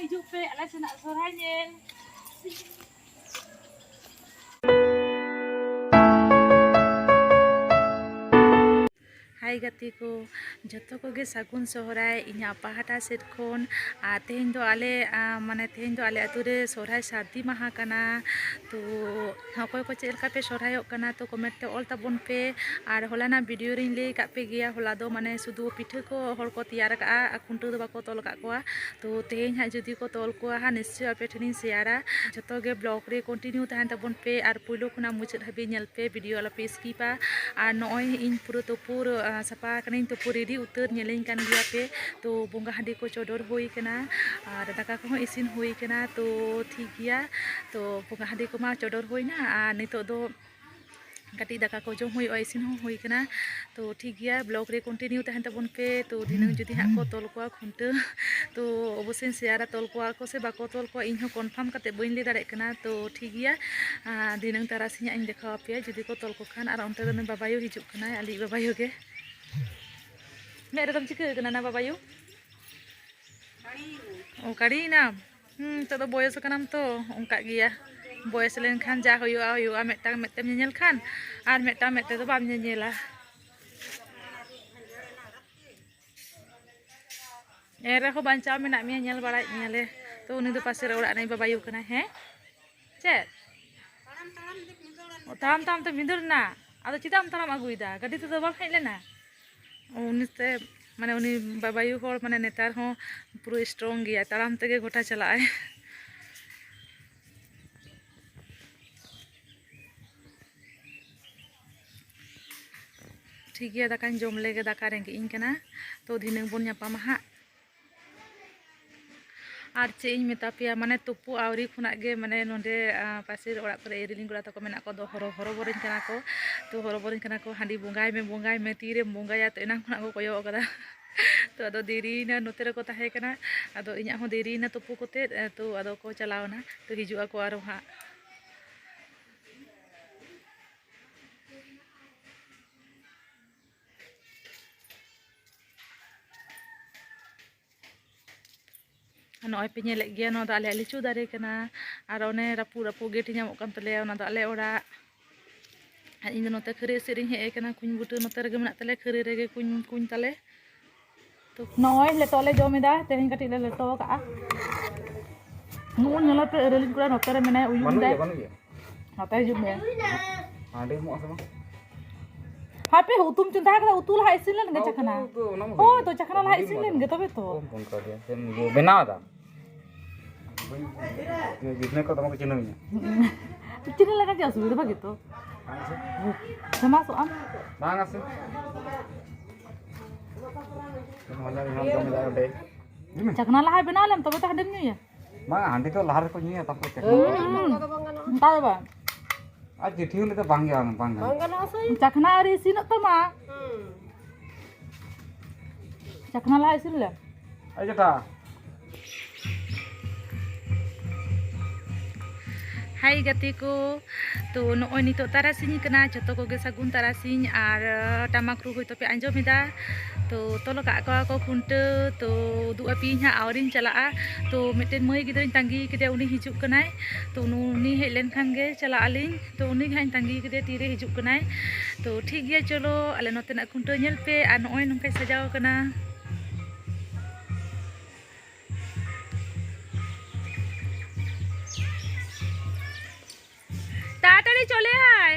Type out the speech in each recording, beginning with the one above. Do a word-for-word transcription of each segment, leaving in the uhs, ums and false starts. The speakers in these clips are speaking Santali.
ᱦᱤᱡᱩᱜ ᱯᱮ ᱟᱞᱮ ᱥᱮᱱᱟᱜ ᱥᱚᱦᱨᱟᱭ ᱧᱮᱞ᱾ ᱦᱟᱭ ᱜᱟᱛᱮ ᱠᱚ, ᱡᱚᱛᱚ ᱠᱚᱜᱮ ᱥᱟᱹᱜᱩᱱ ᱥᱚᱦᱨᱟᱭ ᱤᱧᱟᱹᱜ ᱯᱟᱦᱴᱟ ᱥᱮᱫ ᱠᱷᱚᱱ᱾ ᱟᱨ ᱛᱮᱦᱮᱧ ᱫᱚ ᱟᱞᱮ, ᱟ, ᱢᱟᱱᱮ ᱛᱮᱦᱮᱧ ᱫᱚ ᱟᱞᱮ ᱟᱹᱛᱩ ᱨᱮ ᱥᱚᱦᱨᱟᱭ ᱥᱟᱹᱨᱫᱤ ᱢᱟᱦᱟ ᱠᱟᱱᱟ᱾ ᱛᱚ ᱚᱠᱚᱭ ᱠᱚ ᱪᱮᱫ ᱞᱮᱠᱟ ᱯᱮ ᱥᱚᱦᱨᱟᱭᱚᱜ ᱠᱟᱱᱟ, ᱛᱚ comment ᱛᱮ ᱚᱞ ᱛᱟᱵᱚᱱ ᱯᱮ᱾ ᱟᱨ ᱦᱚᱞᱟᱱᱟᱜ video ᱨᱤᱧ ᱞᱟᱹᱭ ᱟᱠᱟᱫ ᱯᱮ ᱜᱮᱭᱟ, ᱦᱚᱞᱟ ᱫᱚ ᱢᱟᱱᱮ ᱥᱩᱫᱷᱩ ᱯᱤᱴᱷᱟᱹ ᱠᱚ ᱦᱚᱲ ᱠᱚ ᱛᱮᱭᱟᱨ ᱟᱠᱟᱫᱼᱟ, ᱟᱨ ᱠᱷᱩᱱᱴᱟᱹᱣ ᱫᱚ ᱵᱟᱠᱚ ᱛᱚᱞ ᱟᱠᱟᱫ ᱠᱚᱣᱟ᱾ ᱛᱚ ᱛᱮᱦᱮᱧ ᱦᱟᱸᱜ ᱡᱩᱫᱤ ᱠᱚ ᱛᱚᱞ ᱠᱚᱣᱟ ᱦᱟᱸᱜ, ᱱᱤᱥᱪᱚᱭ ᱟᱯᱮ ᱴᱷᱮᱱᱤᱧ ᱥᱮᱭᱟᱨᱟ᱾ ᱡᱚᱛᱚ ᱜᱮ vlog ᱨᱮ continue ᱛᱟᱦᱮᱱ ᱛᱟᱵᱚᱱ ᱯᱮ ᱟᱨ ᱯᱩᱭᱞᱩ ᱠᱷᱚᱱᱟᱜ ᱢᱩᱪᱟᱹᱫ ᱦᱟᱹᱵᱤᱡ ᱧᱮᱞ ᱯᱮ, video ᱟᱞᱚᱯᱮ skipᱟ᱾ ᱟᱨ ᱱᱚᱜᱼᱚᱭ ᱤᱧ ᱯᱩᱨᱟᱹ ᱛᱩᱯᱩ, ᱟ, ᱥᱟᱯᱷᱟ ᱟᱠᱟᱱᱟᱹᱧ, ᱛᱩᱯᱩ ready ᱩᱛᱟᱹᱨ, ᱧᱮᱞᱤᱧ ᱠᱟᱱ ᱜᱮᱭᱟ ᱯᱮ᱾ ᱛᱚ ᱵᱚᱸᱜᱟ ᱦᱟᱺᱰᱤ ᱠᱚ ᱪᱚᱰᱚᱨ ᱦᱩᱭ ᱠᱟᱱᱟ ᱟᱨ ᱫᱟᱠᱟ ᱠᱚᱦᱚᱸ ᱤᱥᱤᱱ ᱦᱩᱭ ᱠᱟᱱᱟ᱾ ᱛᱚ ᱴᱷᱤᱠ ᱜᱮᱭᱟ, ᱛᱚ ᱵᱚᱸᱜᱟ ᱦᱟᱺᱰᱤ ᱠᱚᱢᱟ ᱪᱚᱰᱚᱨ ᱦᱩᱭᱱᱟ ᱟᱨ ᱱᱤᱛᱚᱜ ᱫᱚ ᱠᱟᱹᱴᱤᱡ ᱫᱟᱠᱟ ᱠᱚ ᱡᱚᱢ ᱦᱩᱭᱩᱜᱼᱟ, ᱤᱥᱤᱱ ᱦᱚᱸ ᱦᱩᱭ ᱠᱟᱱᱟ᱾ ᱛᱚ ᱴᱷᱤᱠ ᱜᱮᱭᱟ, vlog ᱨᱮ continue ᱛᱟᱦᱮᱱ ᱛᱟᱵᱚᱱ ᱯᱮ᱾ ᱛᱚ ᱫᱷᱤᱱᱟᱹᱝ ᱡᱩᱫᱤ ᱦᱟᱸᱜ ᱠᱚ ᱛᱚᱞ ᱠᱚᱣᱟ ᱠᱷᱩᱱᱴᱟᱹᱣ, ᱛᱚ ᱚᱵᱚᱥᱥᱳᱭ ᱥᱮᱭᱟᱨᱟ ᱛᱚᱞ ᱠᱚᱣᱟ ᱠᱚ ᱥᱮ ᱵᱟᱠᱚ ᱛᱚᱞ ᱠᱚᱣᱟ, ᱤᱧ ᱦᱚᱸ confirm ᱠᱟᱛᱮ ᱵᱟᱹᱧ ᱞᱟᱹᱭ ᱫᱟᱲᱮᱭᱟᱜ ᱠᱟᱱᱟ᱾ ᱛᱚ ᱴᱷᱤᱠ ᱜᱮᱭᱟ, ᱟᱨ ᱫᱷᱤᱱᱟᱹᱝ ᱛᱟᱨᱟᱥᱤᱧ ᱦᱟᱸᱜ ᱤᱧ ᱫᱮᱠᱷᱟᱣ ᱟᱯᱮᱭᱟ ᱡᱩᱫᱤ ᱠᱚ ᱛᱚᱞ ᱠᱚ ᱠᱷᱟᱱ᱾ ᱟᱨ ᱚᱱᱛᱮ ᱫᱚ ᱩᱱᱤ ᱵᱟᱵᱟᱭᱩ ᱦᱤᱡᱩᱜ ᱠᱟᱱᱟᱭ, ᱟᱞᱮᱭᱤᱡ ᱵᱟᱵᱟᱭᱩ ᱜᱮ᱾ ᱢᱮᱫ ᱨᱮᱫᱚᱢ ᱪᱤᱠᱟᱹ ᱠᱟᱱᱟ ᱱᱟ ᱵᱟᱵᱟᱭᱩ? ᱚ, ᱠᱟᱹᱲᱤᱭᱮᱱᱟᱢ? ᱦᱩᱸ, ᱱᱤᱛᱚᱜ ᱫᱚ ᱵᱚᱭᱚᱥ ᱠᱟᱱᱟᱢ ᱛᱚ, ᱚᱱᱠᱟᱜ ᱜᱮᱭᱟ᱾ ᱵᱚᱭᱮᱥ ᱞᱮᱱᱠᱷᱟᱱ ᱡᱟ ᱦᱩᱭᱩᱜᱼᱟ, ᱦᱩᱭᱩᱜᱼᱟ, ᱢᱤᱫᱴᱟᱝ ᱢᱮᱫ ᱛᱮᱢ ᱧᱮᱧᱮᱞ ᱠᱷᱟᱱ ᱟᱨ ᱢᱤᱫᱴᱟᱝ ᱢᱮᱫ ᱛᱮᱫᱚ ᱵᱟᱢ ᱧᱮᱧᱮᱞᱟ᱾ ᱮᱱ ᱨᱮᱦᱚᱸ ᱵᱟᱧᱪᱟᱣ ᱢᱮᱱᱟᱜ ᱢᱮᱭᱟ, ᱧᱮᱞ ᱵᱟᱲᱟᱭᱮᱫ ᱢᱮᱭᱟᱞᱮ᱾ ᱛᱚ ᱩᱱᱤ ᱫᱚ ᱯᱟᱥᱮᱨ ᱚᱲᱟᱜ ᱨᱤᱱᱤᱡ ᱵᱟᱵᱟᱭᱩ ᱠᱟᱱᱟᱭ, ᱦᱮᱸ? ᱪᱮᱫ? ᱚ, ᱛᱟᱲᱟᱢ ᱛᱟᱲᱟᱢ ᱛᱮ ᱵᱷᱤᱸᱫᱟᱹᱲ ᱮᱱᱟ᱾ ᱟᱫᱚ ᱪᱮᱫᱟᱜ ᱮᱢ ᱛᱟᱲᱟᱢ ᱟᱹᱜᱩᱭᱮᱫᱟ? ᱜᱟᱹᱰᱤ ᱛᱮᱫᱚ ᱵᱟᱢ ᱦᱮᱡ ᱞᱮᱱᱟ? ᱩᱱᱤ ᱛᱮ, ᱢᱟᱱᱮ ᱩᱱᱤ ᱵᱟᱵᱟᱭᱩ ᱦᱚᱲ ᱢᱟᱱᱮ ᱱᱮᱛᱟᱨ ᱦᱚᱸ ᱯᱩᱨᱟᱹ strong ᱜᱮᱭᱟᱭ, ᱛᱟᱲᱟᱢ ᱛᱮᱜᱮ ᱜᱚᱴᱟ ᱪᱟᱞᱟᱜ ᱟᱭ᱾ ᱴᱷᱤᱠ ᱜᱮᱭᱟ, ᱫᱟᱠᱟᱧ ᱡᱚᱢ ᱞᱮᱜᱮ, ᱫᱟᱠᱟ ᱨᱮᱸᱜᱮᱡ ᱤᱧ ᱠᱟᱱᱟ᱾ ᱛᱚ ᱫᱷᱤᱱᱟᱹᱝ ᱵᱚᱱ ᱧᱟᱯᱟᱢᱟ ᱦᱟᱸᱜ᱾ ᱟᱨ ᱪᱮᱫ ᱤᱧ ᱢᱮᱛᱟ ᱯᱮᱭᱟ, ᱢᱟᱱᱮ ᱛᱩᱯᱩ ᱟᱹᱣᱨᱤ ᱠᱷᱚᱱᱟᱜ ᱜᱮ, ᱢᱟᱱᱮ ᱱᱚᱸᱰᱮ, ᱟ, ᱯᱟᱥᱮᱨ ᱚᱲᱟᱜ ᱠᱚᱨᱮ ᱤᱨᱤᱞᱤᱧ ᱠᱚᱲᱟ ᱛᱟᱠᱚ ᱢᱮᱱᱟᱜ ᱠᱚᱣᱟ, ᱫᱚ ᱦᱚᱨᱚ, ᱦᱚᱨᱚᱵᱚᱨᱚᱧ ᱠᱟᱱᱟ ᱠᱚ᱾ ᱛᱚ ᱦᱚᱨᱚᱵᱚᱨᱚᱧ ᱠᱟᱱᱟ ᱠᱚ, "ᱦᱟᱺᱰᱤ ᱵᱚᱸᱜᱟᱭ ᱢᱮ, ᱵᱚᱸᱜᱟᱭ ᱢᱮ, ᱛᱤᱨᱮᱢ ᱵᱚᱸᱜᱟᱭᱟ?" ᱛᱚ ᱮᱱᱟᱝ ᱠᱷᱚᱱᱟᱜ ᱠᱚ ᱠᱚᱭᱚᱜ ᱠᱟᱫᱟ᱾ ᱛᱚ ᱟᱫᱚ ᱫᱮᱨᱤᱭᱮᱱᱟ, ᱱᱚᱛᱮ ᱨᱮᱠᱚ ᱛᱟᱦᱮᱸ ᱠᱟᱱᱟ, ᱟᱫᱚ ᱤᱧᱟᱹᱜ ᱦᱚᱸ ᱫᱮᱨᱤᱭᱮᱱᱟ ᱛᱩᱯᱩ ᱠᱚᱛᱮ᱾ ᱛᱚ ᱟᱫᱚ ᱠᱚ ᱪᱟᱞᱟᱣᱱᱟ, ᱛᱚ ᱦᱤᱡᱩᱜ ᱟᱠᱚ ᱟᱨᱚ ᱦᱟᱸᱜ᱾ ᱱᱚᱜᱼᱚᱭ ᱯᱮ ᱧᱮᱞᱮᱫ ᱜᱮᱭᱟ, ᱱᱚᱣᱟ ᱫᱚ ᱟᱞᱮᱭᱟᱜ ᱞᱤᱪᱩ ᱫᱟᱨᱮ ᱠᱟᱱᱟ᱾ ᱟᱨ ᱚᱱᱮ ᱨᱟᱹᱯᱩᱫ ᱨᱟᱹᱯᱩᱫ ᱜᱮᱴ ᱧᱟᱢᱚᱜ ᱠᱟᱱ ᱛᱟᱞᱮᱭᱟ, ᱚᱱᱟ ᱫᱚ ᱟᱞᱮ ᱚᱲᱟᱜ᱾ ᱟᱨ ᱤᱧ ᱫᱚ ᱱᱚᱛᱮ ᱠᱷᱟᱹᱨᱟᱹᱭ ᱥᱮᱫ ᱨᱤᱧ ᱦᱮᱡ ᱟᱠᱟᱱᱟ, ᱠᱩᱧ ᱵᱩᱴᱟᱹ ᱱᱚᱛᱮ ᱨᱮᱜᱮ ᱢᱮᱱᱟᱜ ᱛᱟᱞᱮᱭᱟ, ᱠᱷᱟᱹᱨᱟᱹᱭ ᱨᱮᱜᱮ ᱠᱩᱧ, ᱠᱩᱧ ᱛᱟᱞᱮ᱾ ᱛᱚ ᱱᱚᱜᱼᱚᱭ ᱞᱮᱴᱚ ᱞᱮ ᱡᱚᱢ ᱮᱫᱟ, ᱛᱮᱦᱮᱧ ᱠᱟᱹᱴᱤᱡ ᱞᱮ ᱞᱮᱴᱚ ᱟᱠᱟᱫᱼᱟ᱾ ᱱᱩᱜᱼᱩ ᱧᱮᱞᱚᱜ ᱯᱮ, ᱟᱹᱨᱟᱹᱞᱤᱧ ᱠᱚᱲᱟ ᱱᱚᱛᱮ ᱨᱮ ᱢᱮᱱᱟᱭᱟ, ᱩᱭᱩᱝ ᱵᱟᱹᱱᱩᱜ ᱫᱟᱭ᱾ ᱜᱮᱭᱟ, ᱵᱟᱹᱱᱩᱜ ᱜᱮᱭᱟ᱾ ᱱᱚᱛᱮ ᱦᱤᱡᱩᱜ ᱢᱮ᱾ ᱦᱟᱺᱰᱤ ᱮᱢᱚᱜ ᱟᱥᱮ ᱵᱟᱝ? ᱦᱟᱯᱮ, ᱩᱛᱩᱢ ᱪᱚᱸᱫᱟ ᱟᱠᱟᱫᱟ, ᱩᱛᱩ ᱞᱟᱦᱟ ᱤᱥᱤᱱ ᱞᱮᱱ ᱜᱮ ᱦᱚᱸ, ᱪᱟᱠᱷᱱᱟ᱾ ᱩᱛᱩ ᱫᱚ ᱚᱱᱟ ᱢᱟ ᱦᱳᱭ ᱦᱩᱭᱩᱜ ᱛᱚ, ᱜᱮ᱾ ᱪᱟᱠᱷᱱᱟ ᱞᱟᱦᱟ ᱦᱩᱰᱤᱧ ᱤᱥᱤᱱ ᱢᱟᱪᱷᱟ ᱞᱮᱱ ᱜᱮ, ᱛᱚᱵᱮ ᱛᱚ᱾ ᱠᱚᱢ ᱠᱚᱢ ᱠᱟᱣᱫᱮᱭᱟ᱾ ᱥᱮᱢ ᱵᱮᱱᱟᱣ ᱮᱫᱟ? ᱵᱟᱹᱧ, ᱜᱤᱫᱽᱨᱟᱹ ᱠᱚ ᱫᱚᱢᱮ ᱠᱚ ᱪᱤᱱᱦᱟᱹᱣᱤᱧᱟ᱾ ᱪᱤᱱᱦᱟᱹ ᱞᱮᱠᱟ ᱪᱮᱫ ᱚᱥᱩᱵᱤᱫᱷᱟ? ᱵᱷᱟᱜᱮ ᱛᱚ᱾ ᱵᱟᱝ ᱥᱮ᱾ ᱯᱷᱮᱢᱟᱥᱚᱜ ᱟᱢ᱾ ᱵᱟᱝ ᱥᱮ᱾ ᱢᱚᱡᱟ ᱜᱮ ᱡᱚᱢ ᱮᱫᱟ ᱚᱸᱰᱮ᱾ ᱪᱟᱠᱷᱱᱟ ᱞᱟᱦᱟ ᱵᱮᱱᱟᱣ ᱞᱮᱢ, ᱛᱚᱵᱮ ᱛᱚ ᱦᱟᱺᱰᱤᱢ ᱧᱩᱭᱟ᱾ ᱵᱟᱝ, ᱦᱟᱺᱰᱤ ᱫᱚ ᱞᱟᱦᱟ ᱨᱮᱠᱚ ᱧᱩᱭᱟ, ᱛᱟᱨᱯᱚᱨᱮ ᱪᱟᱠᱷᱱᱟ᱾ ᱦᱩᱸ, ᱦᱩᱸ᱾ ᱚᱱᱠᱟ ᱫᱚ ᱵᱟᱝ᱾ ᱟᱨ ᱪᱤᱴᱷᱤ ᱦᱚᱸ ᱞᱟᱹᱭ ᱫᱚ ᱵᱟᱝ ᱜᱮ, ᱵᱟᱝ, ᱵᱟᱝ ᱜᱟᱱᱚᱜᱼᱟ᱾ ᱵᱟᱝ ᱜᱟᱱᱚᱜᱼᱟ ᱥᱮ᱾ ᱪᱟᱠᱷᱱᱟ ᱟᱹᱣᱨᱤ ᱤᱥᱤᱱᱚᱜ ᱛᱟᱢᱟ᱾ ᱦᱩᱸ᱾ ᱪᱟᱠᱷᱱᱟ ᱞᱟᱦᱟ ᱤᱥᱤᱱ ᱞᱮ᱾ ᱟᱭ ᱡᱮᱴᱟ᱾ ᱦᱟᱭ ᱜᱟᱛᱮ ᱠᱚ, ᱛᱚ ᱱᱚᱜᱼᱚᱭ ᱱᱤᱛᱚᱜ ᱛᱟᱨᱟᱥᱤᱧ ᱠᱟᱱᱟ, ᱡᱚᱛᱚ ᱠᱚᱜᱮ ᱥᱟᱹᱜᱩᱱ ᱛᱟᱨᱟᱥᱤᱧ᱾ ᱟᱨ ᱴᱟᱢᱟᱠ ᱨᱩ ᱦᱚᱭᱛᱳ ᱯᱮ ᱟᱸᱡᱚᱢ ᱮᱫᱟ᱾ ᱛᱚ ᱛᱚᱞ ᱟᱠᱟᱫ ᱠᱚᱣᱟ ᱠᱚ ᱠᱷᱩᱱᱴᱟᱹᱣ, ᱛᱚ ᱩᱫᱩᱜ ᱟᱯᱮᱭᱟᱹᱧ ᱦᱟᱸᱜ, ᱟᱹᱣᱨᱤᱧ ᱪᱟᱞᱟᱜᱼᱟ᱾ ᱛᱚ ᱢᱤᱫᱴᱮᱱ ᱢᱟᱹᱭ ᱜᱤᱫᱽᱨᱟᱹᱧ ᱛᱟᱺᱜᱤ ᱠᱮᱫᱮᱭᱟ, ᱩᱱᱤ ᱦᱤᱡᱩᱜ ᱠᱟᱱᱟᱭ᱾ ᱛᱚ ᱩᱱᱤ ᱦᱮᱡ ᱞᱮᱱᱠᱷᱟᱱ ᱜᱮ ᱪᱟᱞᱟᱜ ᱟᱹᱞᱤᱧ᱾ ᱛᱚ ᱩᱱᱤ ᱜᱮ ᱦᱟᱸᱜ ᱤᱧ ᱛᱟᱺᱜᱤ ᱠᱮᱫᱮᱭᱟ, ᱛᱤᱨᱮ ᱦᱤᱡᱩᱜ ᱠᱟᱱᱟᱭ᱾ ᱛᱚ ᱴᱷᱤᱠ ᱜᱮᱭᱟ, ᱪᱚᱞᱚ ᱟᱞᱮ ᱱᱚᱛᱮᱱᱟᱜ ᱠᱷᱩᱱᱴᱟᱹᱣ ᱧᱮᱞ ᱯᱮ᱾ ᱟᱨ ᱱᱚᱜᱼᱚᱭ ᱱᱚᱝᱠᱟᱭ ᱥᱟᱡᱟᱣ ᱠᱟᱱᱟ᱾ ᱛᱟᱲᱟᱛᱟᱲᱤ ᱪᱚᱞᱮ ᱟᱭ᱾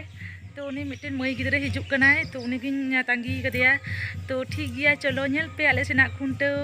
ᱛᱚ ᱩᱱᱤ ᱢᱤᱫᱴᱮᱱ ᱢᱟᱹᱭ ᱜᱤᱫᱽᱨᱟᱹ ᱦᱤᱡᱩᱜ ᱠᱟᱱᱟᱭ, ᱛᱚ ᱩᱱᱤᱜᱤᱧ ᱛᱟᱺᱜᱤ ᱠᱟᱫᱮᱭᱟ᱾ ᱛᱚ ᱴᱷᱤᱠ ᱜᱮᱭᱟ, ᱪᱚᱞᱚ ᱧᱮᱞ ᱯᱮ ᱟᱞᱮ ᱥᱮᱱᱟᱜ ᱠᱷᱩᱱᱴᱟᱹᱣ᱾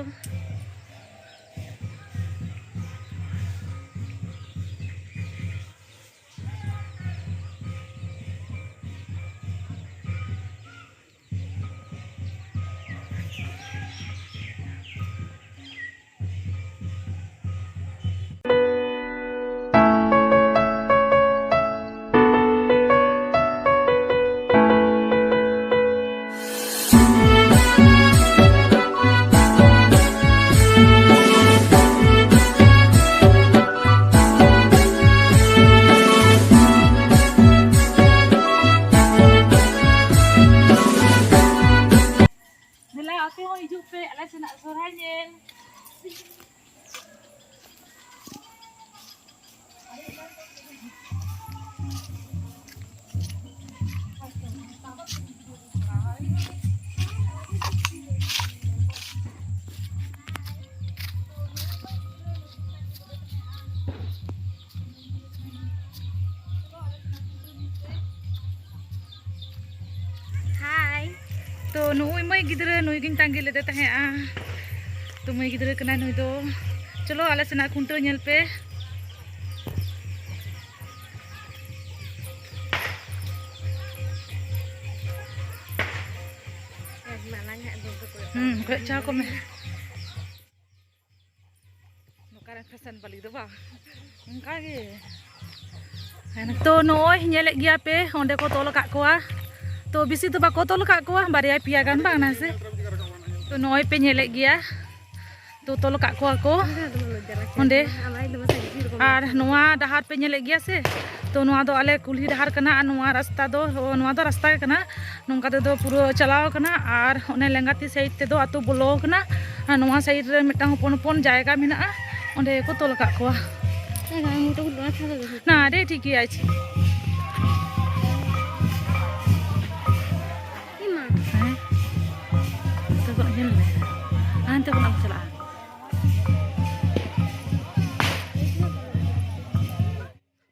ᱛᱚ ᱱᱩᱭ ᱢᱟᱹᱭ ᱜᱤᱫᱽᱨᱟᱹ, ᱱᱩᱭ ᱜᱤᱧ ᱛᱟᱺᱜᱤ ᱞᱮᱫᱮ ᱛᱟᱦᱮᱸᱜᱼᱟ᱾ ᱛᱚ ᱢᱟᱹᱭ ᱜᱤᱫᱽᱨᱟᱹ ᱠᱟᱱᱟᱭ ᱱᱩᱭ ᱫᱚ᱾ ᱪᱚᱞᱚ ᱟᱞᱮ ᱥᱮᱱᱟᱜ ᱠᱷᱩᱱᱴᱟᱹᱣ ᱧᱮᱞ ᱯᱮ᱾ ᱦᱩᱸ, ᱠᱚᱭᱚᱜ ᱪᱟᱦᱟ ᱠᱚᱜ ᱢᱮ᱾ ᱱᱚᱝᱠᱟ ᱨᱮᱱ ᱯᱷᱮᱥᱮᱱ ᱵᱟᱹᱞᱤ ᱫᱚ ᱵᱟᱝ, ᱚᱱᱠᱟ ᱜᱮ᱾ ᱛᱚ ᱱᱚᱜᱼᱚᱭ ᱧᱮᱞᱮᱫ ᱜᱮᱭᱟ ᱯᱮ, ᱚᱸᱰᱮ ᱠᱚ ᱛᱚᱞ ᱟᱠᱟᱫ ᱠᱚᱣᱟ᱾ ᱛᱚ ᱵᱮᱥᱤ ᱫᱚ ᱵᱟᱠᱚ ᱛᱚᱞ ᱟᱠᱟᱫ ᱠᱚᱣᱟ, ᱵᱟᱨᱭᱟ ᱯᱮᱭᱟ ᱜᱟᱱ ᱵᱟᱝ, ᱱᱟ ᱥᱮ? ᱛᱚ ᱱᱚᱜᱼᱚᱭ ᱯᱮ ᱧᱮᱞᱮᱫ ᱜᱮᱭᱟ, ᱛᱚ ᱛᱚᱞ ᱟᱠᱟᱫ ᱠᱚᱣᱟ ᱠᱚ ᱚᱸᱰᱮ᱾ ᱟᱨ ᱱᱚᱣᱟ ᱰᱟᱦᱟᱨ ᱯᱮ ᱧᱮᱞᱮᱫ ᱜᱮᱭᱟ ᱥᱮ? ᱛᱚ ᱱᱚᱣᱟ ᱫᱚ ᱟᱞᱮ ᱠᱩᱞᱦᱤ ᱰᱟᱦᱟᱨ ᱠᱟᱱᱟ, ᱟᱨ ᱱᱚᱣᱟ ᱨᱟᱥᱛᱟ ᱫᱚ, ᱱᱚᱣᱟ ᱫᱚ ᱨᱟᱥᱛᱟ ᱜᱮ ᱠᱟᱱᱟ, ᱱᱚᱝᱠᱟ ᱛᱮᱫᱚ ᱯᱩᱨᱟᱹ ᱪᱟᱞᱟᱣ ᱠᱟᱱᱟ᱾ ᱟᱨ ᱚᱱᱮ ᱞᱮᱸᱜᱟ ᱛᱤ ᱥᱟᱭᱤᱰ ᱛᱮᱫᱚ ᱟᱹᱛᱩ ᱵᱚᱞᱚ ᱠᱟᱱᱟ, ᱟᱨ ᱱᱚᱣᱟ ᱥᱟᱭᱤᱰ ᱨᱮ ᱢᱤᱫᱴᱟᱝ ᱦᱚᱯᱚᱱ ᱦᱚᱯᱚᱱ ᱡᱟᱭᱜᱟ ᱢᱮᱱᱟᱜᱼᱟ, ᱚᱸᱰᱮ ᱠᱚ ᱛᱚᱞ ᱟᱠᱟᱫ ᱠᱚᱣᱟ᱾ ᱱᱟ ᱨᱮ ᱴᱷᱤᱠ ᱜᱮᱭᱟ᱾ ᱦᱮᱸ, ᱛᱚ ᱧᱮᱞ ᱢᱮ, ᱦᱟᱱᱛᱮ ᱠᱷᱚᱱᱟᱜ ᱮᱢ ᱪᱟᱞᱟᱜᱼᱟ᱾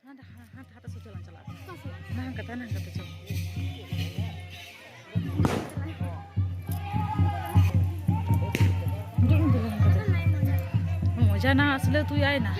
ᱦᱟᱱᱛᱮ, ᱦᱟ-, ᱦᱟᱱᱛᱮ, ᱦᱟᱱᱛᱮ ᱥᱚᱡᱷᱮ ᱞᱟᱝ ᱪᱟᱞᱟᱜᱼᱟ᱾ ᱦᱟᱱᱟ ᱦᱟᱱᱠᱟᱛᱮ, ᱦᱟᱱᱟ ᱦᱟᱱᱠᱟᱛᱮ ᱪᱚ᱾ ᱦᱤᱡᱩᱜ ᱢᱮ ᱛᱚᱵᱮ ᱦᱟᱱᱠᱟᱛᱮ᱾ ᱢᱚᱡᱟ ᱱᱟ ᱟᱥᱞᱮ ᱛᱩᱭ ᱟᱭ ᱱᱟ᱾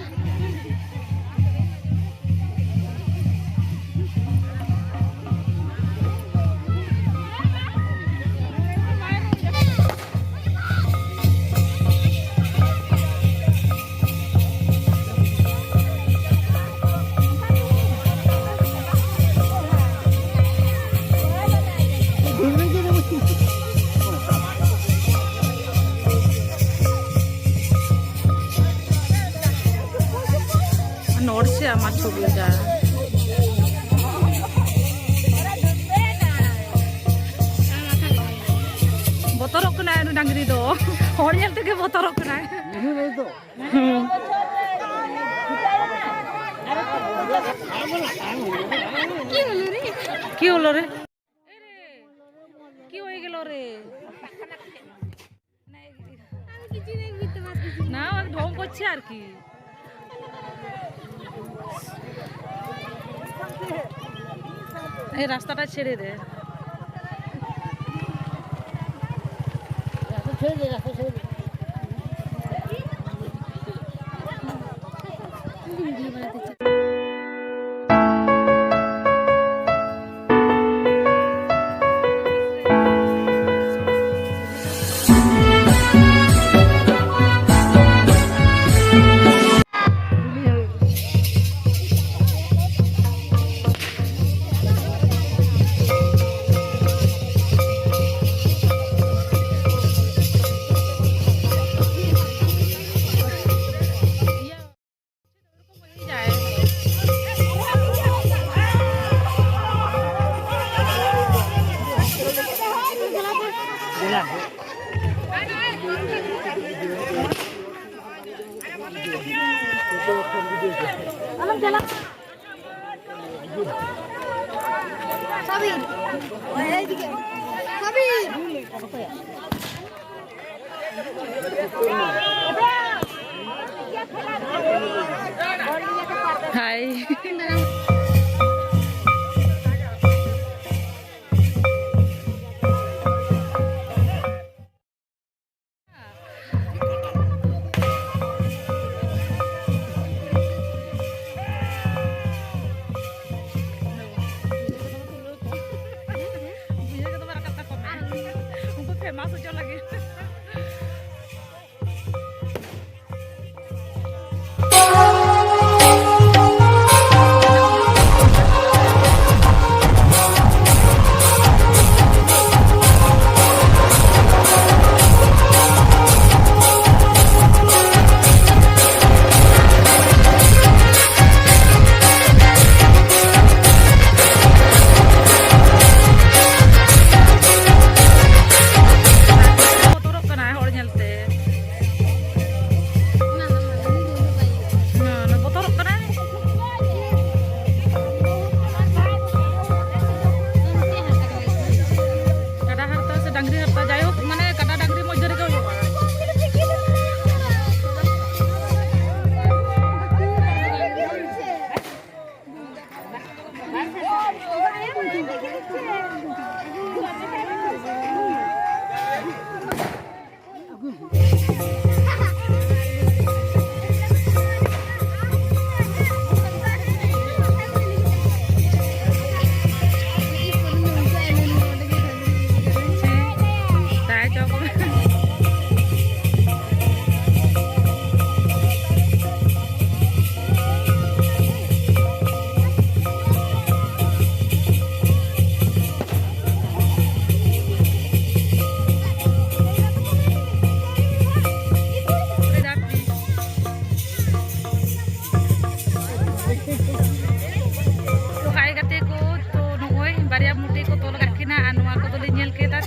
ᱱᱚᱲᱥᱮ ᱟᱢᱟᱜ ᱪᱷᱚᱵᱤ ᱫᱟ᱾ ᱵᱚᱛᱚᱨᱚᱜ ᱠᱟᱱᱟᱭ ᱩᱱᱤ ᱰᱟᱝᱨᱤ ᱫᱚ, ᱦᱚᱲ ᱧᱮᱞ ᱛᱮᱜᱮ ᱵᱚᱛᱚᱨᱚᱜ ᱠᱟᱱᱟᱭ᱾ ᱦᱩᱸ᱾ কি হলো রে? কি হয়ে গেল রে? না, ও ঢং করছে আর কি। এই রাস্তাটা ছেড়ে দে। ᱟᱞᱚᱢ ᱪᱟᱞᱟᱜ᱾ ᱥᱟᱵᱤᱨ, ᱮᱭ, ᱮᱭᱫᱤᱠᱮ᱾ ᱥᱟᱵᱤᱨ᱾ হাই। ᱩᱱᱠᱩ ᱯᱷᱮᱢᱟᱥ ᱦᱚᱪᱚ ᱞᱟᱹᱜᱤᱫ᱾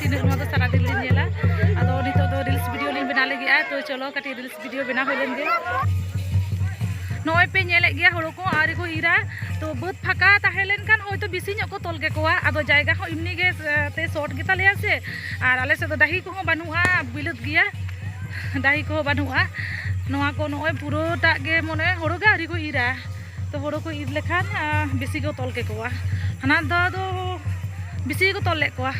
ᱛᱤᱱᱟᱹᱜ ᱱᱚᱣᱟ ᱫᱚ ᱥᱟᱨᱟ ᱫᱤᱱ ᱞᱤᱧ ᱧᱮᱞᱟ᱾ ᱟᱫᱚ ᱱᱤᱛᱚᱜ ᱫᱚ reels video ᱞᱤᱧ ᱵᱮᱱᱟᱣ ᱞᱟᱹᱜᱤᱫᱼᱟ, ᱛᱚ ᱪᱚᱞᱚ ᱠᱟᱹᱴᱤᱡ reels video ᱵᱮᱱᱟᱣ ᱦᱩᱭ ᱞᱮᱱ ᱜᱮ᱾ ᱱᱚᱜᱼᱚᱭ ᱯᱮ ᱧᱮᱞᱮᱫ ᱜᱮᱭᱟ, ᱦᱳᱲᱳ ᱠᱚ ᱟᱹᱣᱨᱤ ᱠᱚ ᱤᱨᱟ, ᱛᱚ ᱵᱟᱹᱫᱽ ᱯᱷᱟᱸᱠᱟ ᱛᱟᱦᱮᱸ ᱞᱮᱱᱠᱷᱟᱱ ᱦᱚᱭᱛᱳ ᱵᱮᱥᱤ ᱧᱚᱜ ᱠᱚ ᱛᱚᱞ ᱠᱮᱠᱚᱣᱟ᱾ ᱟᱫᱚ ᱡᱟᱭᱜᱟ ᱦᱚᱸ ᱮᱢᱱᱤ ᱜᱮ, ᱮ, ᱛᱮ short ᱜᱮᱛᱟ ᱞᱮᱭᱟ ᱥᱮ, ᱟᱨ ᱟᱞᱮ ᱥᱮᱫ ᱫᱚ ᱰᱟᱹᱦᱤ ᱠᱚᱦᱚᱸ ᱵᱟᱹᱱᱩᱜᱼᱟ, ᱵᱤᱞᱟᱹᱛ ᱜᱮᱭᱟ, ᱰᱟᱹᱦᱤ ᱠᱚᱦᱚᱸ ᱵᱟᱹᱱᱩᱜᱼᱟ᱾ ᱱᱚᱣᱟ ᱠᱚ ᱱᱚᱜᱼᱚᱭ ᱯᱩᱨᱟᱹᱴᱟᱜ ᱜᱮ ᱢᱟᱱᱮ ᱦᱳᱲᱳ ᱜᱮ ᱟᱹᱣᱨᱤ ᱠᱚ ᱤᱨᱟ, ᱛᱚ ᱦᱳᱲᱳ ᱠᱚ ᱤᱨ ᱞᱮᱠᱷᱟᱱ, ᱟ, ᱵᱮᱥᱤ ᱠᱚ ᱛᱚᱞ ᱠᱮᱠᱚᱣᱟ᱾ ᱦᱟᱱᱟ ᱫᱷᱟᱣ ᱫᱚ ᱵᱮᱥᱤ ᱜᱮᱠᱚ ᱛᱚᱞ ᱞᱮᱫ ᱠᱚᱣᱟ᱾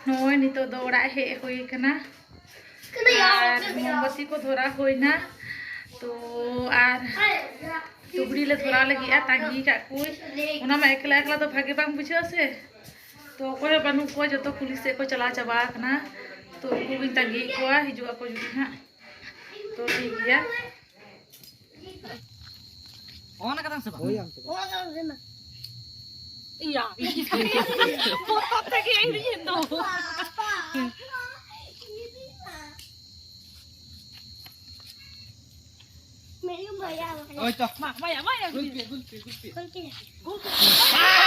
ᱱᱚᱜᱼᱚᱭ ᱱᱤᱛᱚᱜ ᱫᱚ ᱚᱲᱟᱜ ᱦᱮᱡ ᱦᱩᱭ ᱠᱟᱱᱟ᱾ ᱟᱨ ᱢᱳᱢᱵᱟᱛᱤ ᱠᱚ ᱫᱷᱚᱨᱟᱣ ᱦᱩᱭᱱᱟ᱾ ᱛᱚ ᱟᱨ ᱞᱩᱜᱽᱲᱤ ᱞᱮ ᱫᱷᱚᱨᱟᱣ ᱞᱟᱹᱜᱤᱫᱼᱟ, ᱛᱟᱺᱜᱤ ᱠᱟᱜ ᱠᱚᱣᱟᱹᱧ᱾ ᱚᱱᱟ ᱢᱟ ᱮᱠᱞᱟ ᱮᱠᱞᱟ ᱫᱚ ᱵᱷᱟᱜᱮ ᱵᱟᱝ ᱵᱩᱡᱷᱟᱹᱜᱼᱟ ᱥᱮ᱾ ᱛᱚ ᱚᱠᱚᱭ ᱦᱚᱸ ᱵᱟᱹᱱᱩᱜ ᱠᱚᱣᱟ, ᱡᱚᱛᱚ ᱠᱩᱞᱦᱤ ᱥᱮᱫ ᱠᱚ ᱪᱟᱞᱟᱣ ᱪᱟᱵᱟ ᱟᱠᱟᱱᱟ᱾ ᱛᱚ ᱩᱱᱠᱩ ᱜᱤᱧ ᱛᱟᱺᱜᱤᱭᱮᱫ ᱠᱚᱣᱟ, ᱦᱤᱡᱩᱜ ᱟᱠᱚ ᱡᱩᱫᱤ ᱦᱟᱸᱜ᱾ ᱛᱚ ᱴᱷᱤᱠ ᱜᱮᱭᱟ᱾ ᱚᱱ ᱟᱠᱟᱫᱟᱢ ᱥᱮ ᱵᱟᱝ? ᱦᱳᱭ, ᱟᱢ ᱛᱮᱫᱚ᱾ ᱤᱭᱟ, ᱵᱚᱛᱚᱨ ᱛᱮᱜᱮ ᱤᱧ ᱫᱚ᱾ ᱳᱭ ᱛᱚ᱾ ᱢᱟ, ᱢᱟᱭᱟ, ᱢᱟᱭᱟ, ᱜᱩᱞᱯᱤ, ᱜᱩᱞᱯᱤ, ᱜᱩᱞᱯᱤ᱾ ᱜᱩᱞᱯᱤ᱾ ᱜᱩᱞᱯᱤ᱾